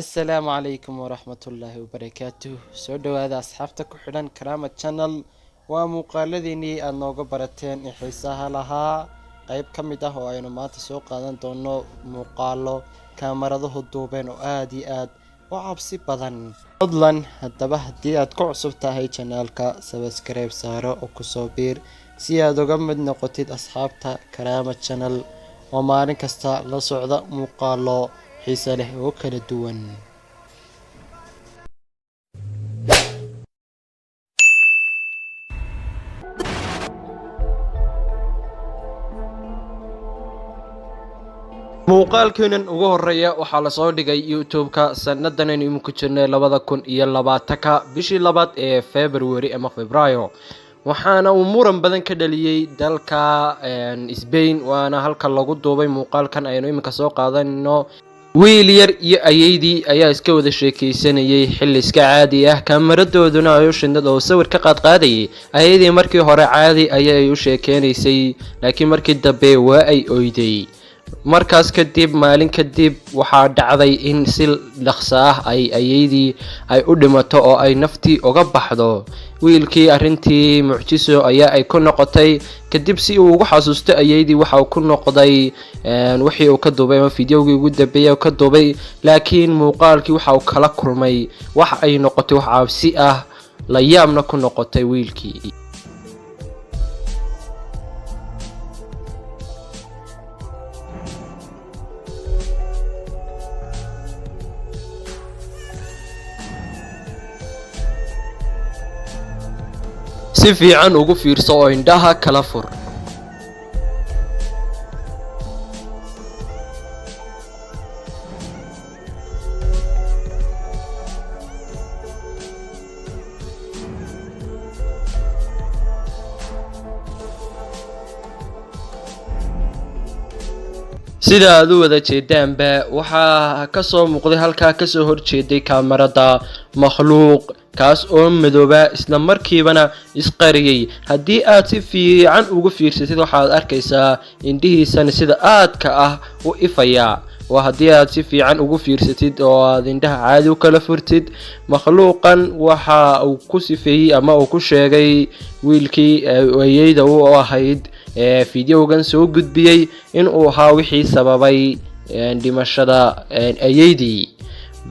Asalaamu calaykum waraxmatullaahi wabarakaatuh. Soo dhowaada asxaabta ku xidhan Karaama Channel. Waa muuqaaladiinii aada nooga barateen ee xiisaha lahaa, qeyb ka mid ah oo aynu maanta soo qaadan doono muuqaalo kaamaraduhu duubeen oo aada iyo aad u cabsi badan. Fadlan haddaba haddii aad ku cusub tahay janaalka, subscribe saaro oo kusoo biir si aad uga mid noqotid asxaabta Karaama Channel oo maalin kasta la socda muuqaalo xiise leh oo kala duwan. Muuqaalkeenan ugu horeeya waxaa lasoo dhigay YouTube-ka sanadan aynu iminku jirnay 2020-ka, bishii labaad ee February ama Febraayo, waxaana uu muran badan ka dhaliyey dalka Spain, waana halka lagu duubay muuqaalkan aynu iminka soo qaadanayno. Wiil yar iyo ayeydii ayaa iska wada sheekeysanayay xilli iska caadi ah, kaamaradooduna ay u shindad oo sawir ka qaadqaadayay. Ayeydii markii hore caadi ayay u sheekeynaysay, laakiin markii dambe waa ay oyday. Markaas kadib, maalin kadib, waxaa dhacday in si dhaqso ah ay ayeydii ay u dhimato oo ay naftii uga baxdo. Wiilkii arrintii mucjiso ayaa ay ku noqotay. Kadib si uu ugu xasuusto ayeydii, waxa uu ku noqday wixii uu ka duubay ama fideogii ugu dambeeyay uu ka duubay, laakiin muuqaalkii waxa uu kala kulmay wax ay noqotay wax cabsi ah, la yaabna ku noqotay wiilkii. Si fiican ugu fiirso oo indhaha kala fur. Sida aad u wada jeedaanba, waxaa kasoo muuqday halkaa kasoo horjeeday kaamarada makhluuq kaas oo madooba, isla markiibana isqariyey. Haddii aad si fiican ugu fiirsatid, waxaad arkaysaa indhihiisana sida aadka ah u ifaya. Waa haddii aad si fiican ugu fiirsatid oo aad indhaha caadi u kala furtid. Makhluuqan waxa uu ku sifeeyey ama uu ku sheegay wiilkii ayeyda u ahayd ee fideogan soo gudbiyey inuu ahaa wixii sababay dhimashada ayeydii.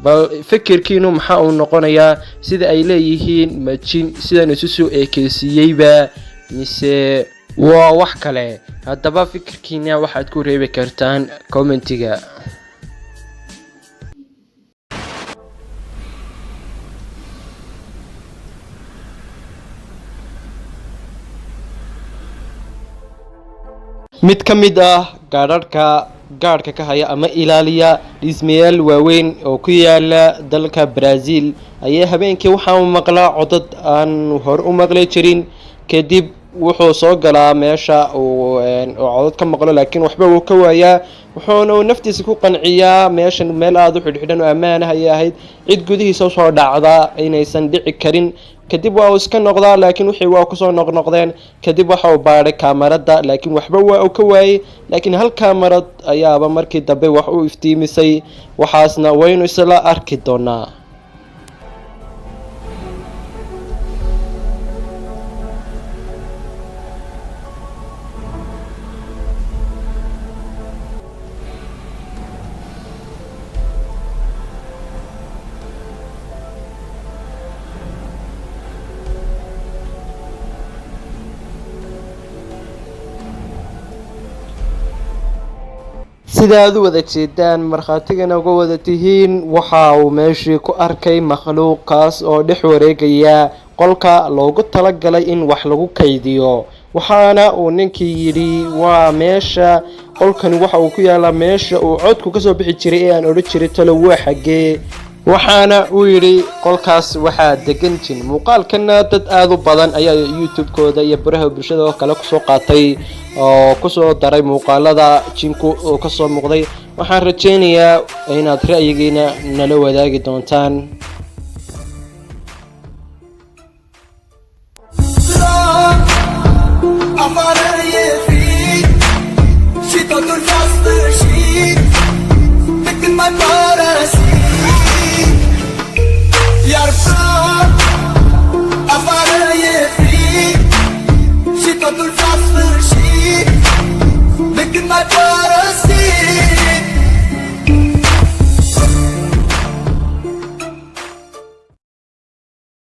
Bal fikirkiinu maxaa uu noqonayaa? Sida ay leeyihiin, ma jin sidan isu soo ekeysiiyeyba mise waa wax kale? Haddaba fikirkiina waxaad ku reebi kartaan commentiga. Mid ka mid ah gaadhadhka gaadhka ka haya ama ilaaliya dhismayaal waaweyn oo ku yaala dalka Brazil ayaa habeenkii waxaa uu maqlaa codad aan hore u maqli jirin. Kadib wuxuu soo galaa meesha uu codad ka maqlo, laakiin waxba uu ka waayaa. Wuxuuna uu naftiisa ku qanciyaa meeshan meel aada u xidhxidhan oo ammaan ah ayay ahayd, cid gudihiisa usoo dhacda inaysan dhici karin. Kadib waa uu iska noqdaa, laakiin wixii waa kusoo noqnoqdeen. Kadib waxa uu baadhay kaamarada, laakiin waxba waa uu ka waayey. Laakiin hal kaamarad ayaaba markii dambe wax u iftiimisay, waxaasna waynu isla arki doonaa. Sida aad u wada jeedaan, markhaatigana uga wada tihiin, waxa uu meeshii ku arkay makhluuqkaas oo dhex wareegaya qolka loogu talagalay in wax lagu kaydiyo. Waxaana uu ninkii yidhi waa meesha qolkani waxa uu ku yaalaa meesha uu codku kasoo bixi jiray ee aan odhan jiray talo waa xaggee. Waxaana uu yidhi qolkaas waxaa degan jin. Muuqaalkana dad aada u badan ayaa YouTube-kooda iyo baraha bulshada oo kale kusoo qaatay oo kusoo daray muuqaalada jinku oo kasoo muuqday. Waxaan rajeynayaa inaad ra'yigiina nala wadaagi doontaan. Afară e frig și totul s-a sfârșit de când m-ai părăsit. Iar afară e frig și totul s-a